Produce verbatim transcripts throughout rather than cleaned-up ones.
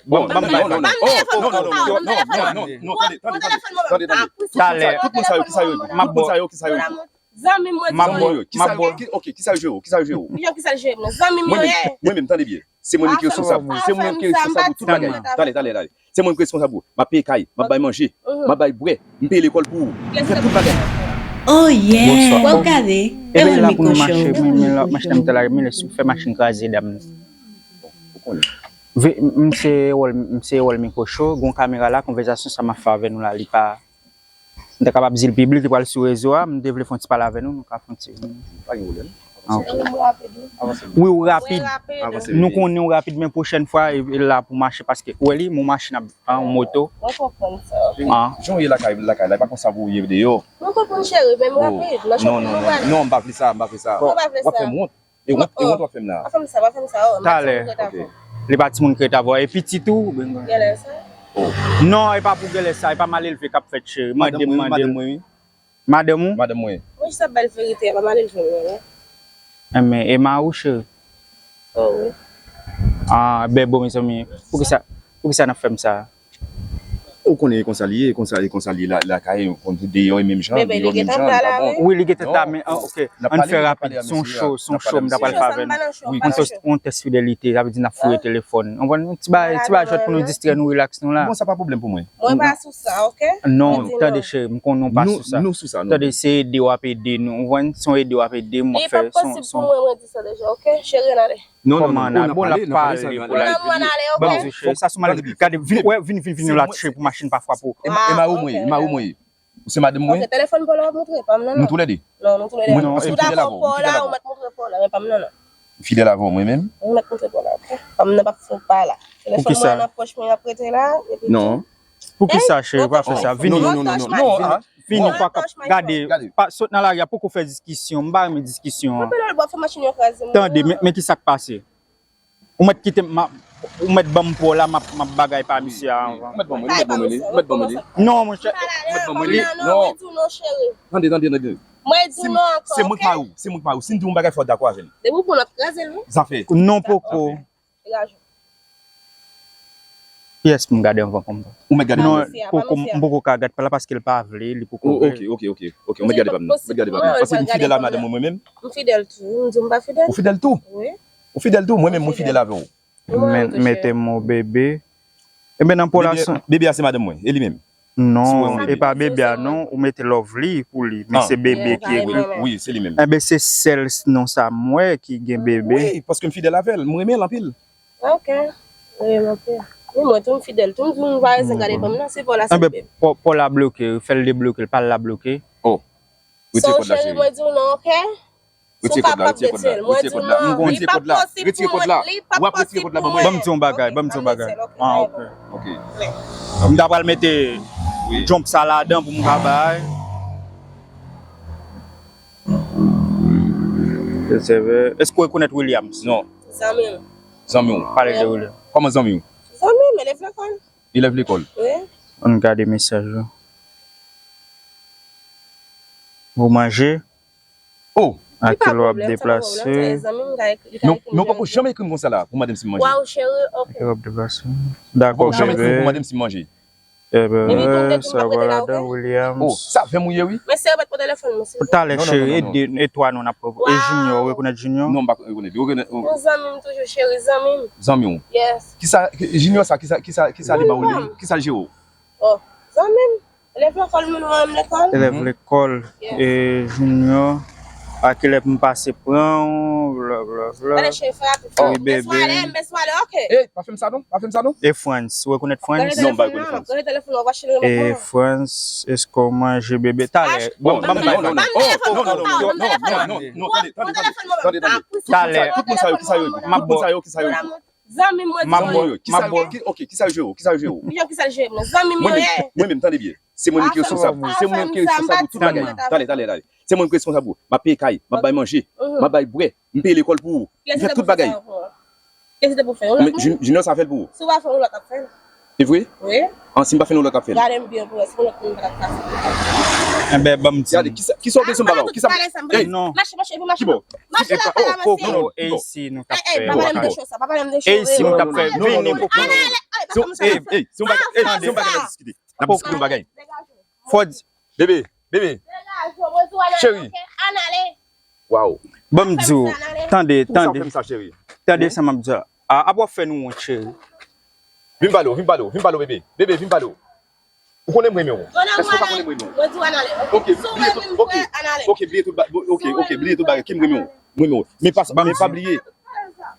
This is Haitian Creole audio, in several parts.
Bon, ban m bay. Non, non, non, non, non, non, non, non, non, non, tande, tande, tande, tande, tande. Talè. Tout moun sa yo, kisa yo ye? Tout moun sa yo, kisa yo ye? Zanmi mwen, zanmi mwen yo, kisa yo, ki, ok, kisa yo jere w? Kisa yo jere w? Kijan kisa l jere m nan? Zanmi m yo ye. Mwen menm, tande byen. Se mwen menm ki responsab. Se mwen menm ki responsab pou tout bagay. Talè, talè, talè. Se mwen menm ki responsab pou. M ap peye kay, m ap bay manje, m ap bay bwè, m peye lekòl pou ou. M fè tout bagay. Oh yeah! W ap gade, e wè l mikwo cho. Mwen, mwen la, machin nan m te lage, men lè sou fè machin kraze dam nan. M se Ewòl, m se Ewòl mikwo cho, gon kamera la, konvèsasyon sa m ap fè avè nou la, li pa M te kapab di l piblik, li pral sou rezo a, m te vle fè yon ti pale avè nou, nou ka fè yon ti. Pa gen pwoblèm. Ah, ok. Wi, ou rapid. Nou konnen ou rapid, men pwochèn fwa, e, e la pou mache, paske, ou wè li, mon machin ap, an, yon moto. Mwen konprann sa. Ah. Jan w ye lakay, lakay la, e pa konsa pou w ye deyò. Mwen konprann cheri, men m rapid. Non, non, non, non, m pa vle sa, m pa vle sa. W ap fè m wont. E wont, e wont w ap fè m la. Pa fè m sa, pa fè m sa, oh. Talè. Li pa timoun ki ret avè w. E pitit ou? Genlè sa. Non, e pa pou genlè sa, e pa malelve k ap fèt, cheri. Mande m, mande m. Madanm ou? Madanm mwen. Mwen jis ap ba l verite, e pa malelve mwen, non. Enben, e mari w, cheri? Oh, wi. Ah, bèbo, mezanmi. Poukisa, poukisa n ap fè m sa? Ou konnen e konsa li ye, e konsa, e konsa li ye la, lakay, ou konn deyò e menm jan, deyò menm jan, li pa bon. Wi, li gentan la, men, ah, ok. Ann fè rapid, se yon cho, se yon cho m ta pral fè avè nou. Yon tès, yon tès fidelite, sa vle di n ap fouye telefòn. Ou konprann, yon ti bagay, ti bagay jwèt pou nou distrè nou, rilaks nou la. Bon, sa pa pwoblèm pou mwen. Mwen pa sou sa, ok? Non, tande cheri, m konnen w pa sou sa. Nou sou sa, nou. Tande, se ede w ap ede nou. Ou konprann, se yon ede w ap ede m, w ap fè, se yon, se yon. Mwen di sa deja, ok? Cheri, n ale. Non, non, non, n ap pale, n ap pale, sa nou ale. Ban m di w, cheri, sa sou malelve. Gade, vin, wè, vin, vin, vin la, cheri, pou machin pa frape w. E mari w mwen ye, e mari w mwen ye. Ou se madanm mwen? Ok, telefòn pa w la w ap montre, pa m nan, non. Nou toulède? Non, nou toulède. Mwen, paske m fidèl avè w, m fidèl avè w. Fidèl avè w, mwen menm? M fidèl avè w, mwen menm. Mwen mèt montre pa w la, ok? Pa m nan p ap fè w pa la. Telefòn mwen nan pòch mwen, y ap rete la, epi. Non. Poukisa, cheri, pa fè sa? Vini. Non, non, non, non, non, ah. Vini, pa ka gade, pa sot nan lari a, poko fè diskisyon. M pa renmen diskisyon an. Tande, men, men ki sa k pase? Ou mèt kite m, m ap, ou mèt ban m pa w la, m ap, m ap bagay pa misye a anvan. Ou mèt ban mwen li, ou mèt ban mwen li, ou mèt ban mwen li. Non, monchè. Ou mèt ban mwen li. Non. Tande, tande, tande. Mwen di w non ankò, ok? Se mwen k mari w, se mwen k mari w. Si m di w yon bagay, fò w dakò avè m. Depi w pran l, w ap kraze l, wi. Zafè. Non, poko. Degaje w. Kiyès pou m gade anvan kòm? Ou mèt gade anvan. Non, poko, m poko ka gade pa la paske l pa vle, li poko vle. Oh, ok, ok, ok, ok. Ou mèt gade pa m nan. Ou mèt gade pa m nan. Paske m fidèl a madanm mwen, mwen menm. M fidèl tou. M di w m pa fidèl? Ou fidèl tou? Wi. Ou fidèl tou? Mwen menm, mwen fidèl avè w. Men, mete m o bebe. Ebyen, nan polasyon. Bebe a se madanm mwen, e li menm? Non, e pa bebe a, non. Ou mete lovely pou li, men se bebe ki ekri. Wi, se li menm. Ebyen, se sèl non sa m wè ki gen bebe. Wi, paske m fidèl avè l, m renmen l anpil. Ok. Wi, m anpil. Wi, mwen tou m fidèl tou, m di w m pa bezwen gade ban m nan, se pa w la, se bebe. Ebyen, pa w la bloke, fè l debloke l, pa l la bloke. Oh. Retire kòd la, cheri. Mwen di w non, ok? Retire kòd la, retire kòd la, retire kòd la. Retire kòd la, retire kòd la. W ap retire kòd la ban mwen. Ban m di yon bagay, ban m di yon bagay. Ah, ok. Ok. M ta pral mete jump sa ladan pou m ka bay. Èske w rekonèt Williams? Non. Zanmi m. Zanmi w? Pale de Williams. Kòman zanmi w? Zanmi m, elèv lekòl. Elèv lekòl? Wi. Ann gade mesaj yo. Ou manje? Oh! A kilè w ap deplase? Non, men w poko janm ekri m konsa la, pou mande m si m manje. Waw, cheri, ok. A kilè w ap deplase? Dakò, bebe. Ou poko janm ekri m pou mande m si m manje. Ebyen, sa va, Williams. Oh, sa avè m ou ye, wi. Men se repèt pou telefòn mwen, silvouplè. Talè, cheri, e de, e twa non n ap pran. E Junior, ou rekonèt Junior? Non, m pa rekonèt li. Ou rekonèt, oh. Yon zanmi m toujou, cheri, zanmi m. Zanmi w? Yes. Kisa, Junior sa, kisa, kisa, kisa li ba w li? Kisa l jere w? Oh, zanmi m. Elèv lekòl, nou, nou menm lekòl. Elèv lekòl. Yes. E Junior, a kilè pou m pase pran w, bla, bla, bla. Talè, cheri, fè rapid. Wi, bebe. Bèswale, bèswale, ok. Ey, pa fè m sa non, pa fè m sa non. E Frans, ou rekonèt Frans? Non, m pa rekonèt Frans. Gade telefòn nan, w ap gade telefòn nan, w ap gade telefòn nan. E Frans, èske w manje bebe? Talè. Bon, ban m bay. Non, non, non, non, non, tande, tande, tande, tande. Talè. Tout moun sa yo, kisa yo ye? Tout moun sa yo, kisa yo ye? Zanmi m, mwen di zanmi m. Ok, kisa yo jere w? Kisa yo jere w? Kijan kisa l jere m nan? Zanmi m yo ye. Mwen menm, tande byen. Se mwen menm ki responsab. Se mwen menm ki responsab pou tout bagay. Talè, talè, talè. Se mwen menm ki responsab pou. M ap peye kay, m ap bay manje, m ap bay bwè, m peye lekòl pou ou. M fè tout bagay. Kiyès ki te pou fè sa pou ou? Kiyès ki te pou fè? Yon lòt moun? Junior sa fè l pou ou. Si w pa fè l, yon lòt ap fè l. Se vre? Wi. An, si m pa fè, nou lòt k ap fè l. Gade m byen pou wè, si yon lòt moun pa t ap fè l. Enben, ban m di. Gade, kisa, kisa w bezwen m ba w? Kisa m... Ey! Non. Mache, mache, epi mache. Kibo? Mache la, fè ramasé. Ey, si nou t ap fè. Ey, ey, pa pale m de cho sa, pa pale m de cho. Ey, si nou t ap fè. Vini pou... Ey, ey, si yon bagay, ey, si yon bagay n ap diskite. N ap diskite yon bagay. Fò di... Bebe, bebe. Cheri. Waw. Ban m di w, tande, tande. Tande sa m ap di w. A, apa w ap fè nou wont, cheri? Vin pale w, vin pale w, vin pale w, bebe. Bebe, vin pale w. Ou konnen m renmen w. Èske w pa konnen m renmen w? Ok, bliye tout, ok, ok, bliye tout ba-, ok, ok, bliye tout bagay, ke m renmen w. M renmen w. Men pa, men pa bliye.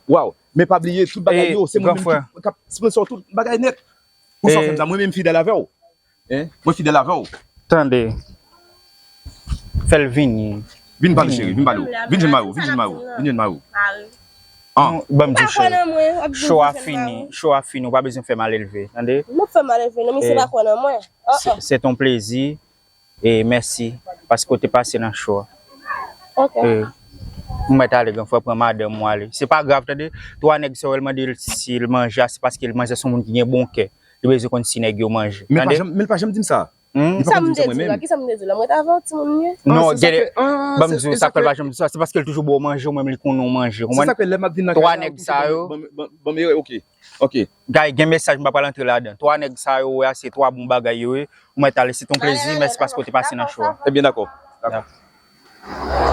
Waw, men pa bliye tout bagay yo, se mwen menm ki k ap sponsor tout bagay nèt. Ou sa w fè m sa, mwen menm fidèl avè w. Hein? Mwen fidèl avè w. Tande. Fè l vini. Vin pale, cheri, vin pale w. Vin jwenn mari w, vin jwenn mari w, vin jwenn mari w. An. Ban m di w, cheri. Cho a fini, cho a fini, ou pa bezwen fè malelve, tande? M ap fè malelve, non, misye pa kwè nan mwen. Se, se ton plezi, e mèsi, paske w te pase nan cho a. Ok. E, ou mèt ale, granfrè, pran madanm ou ale. Se pa grav, tande? Twa nèg sa yo, l mande l si l manje a, se paske l manje, se yon moun ki gen bon kè. Li bezwen konn si nèg yo manje. Men l pa janm, men l pa janm di m sa. Kisa m te di w la? Kisa m te di w la? Mwen t avè w, timoun, wi. Non, gade, ban m di w, sa k fè l pa janm di sa, se paske l toujou ba w manje, ou menm li konnen w manje. Ou konprann? Twa nèg sa yo. Ban m, ban m, ok. Ok. Gade, gen mesaj, m pa pral antre ladan. Twa nèg sa yo, wè a, se twa bon bagay yo ye. Ou mèt ale, se ton plezi, mèsi paske w te pase nan cho a. Ebyen, dakò. Dakò.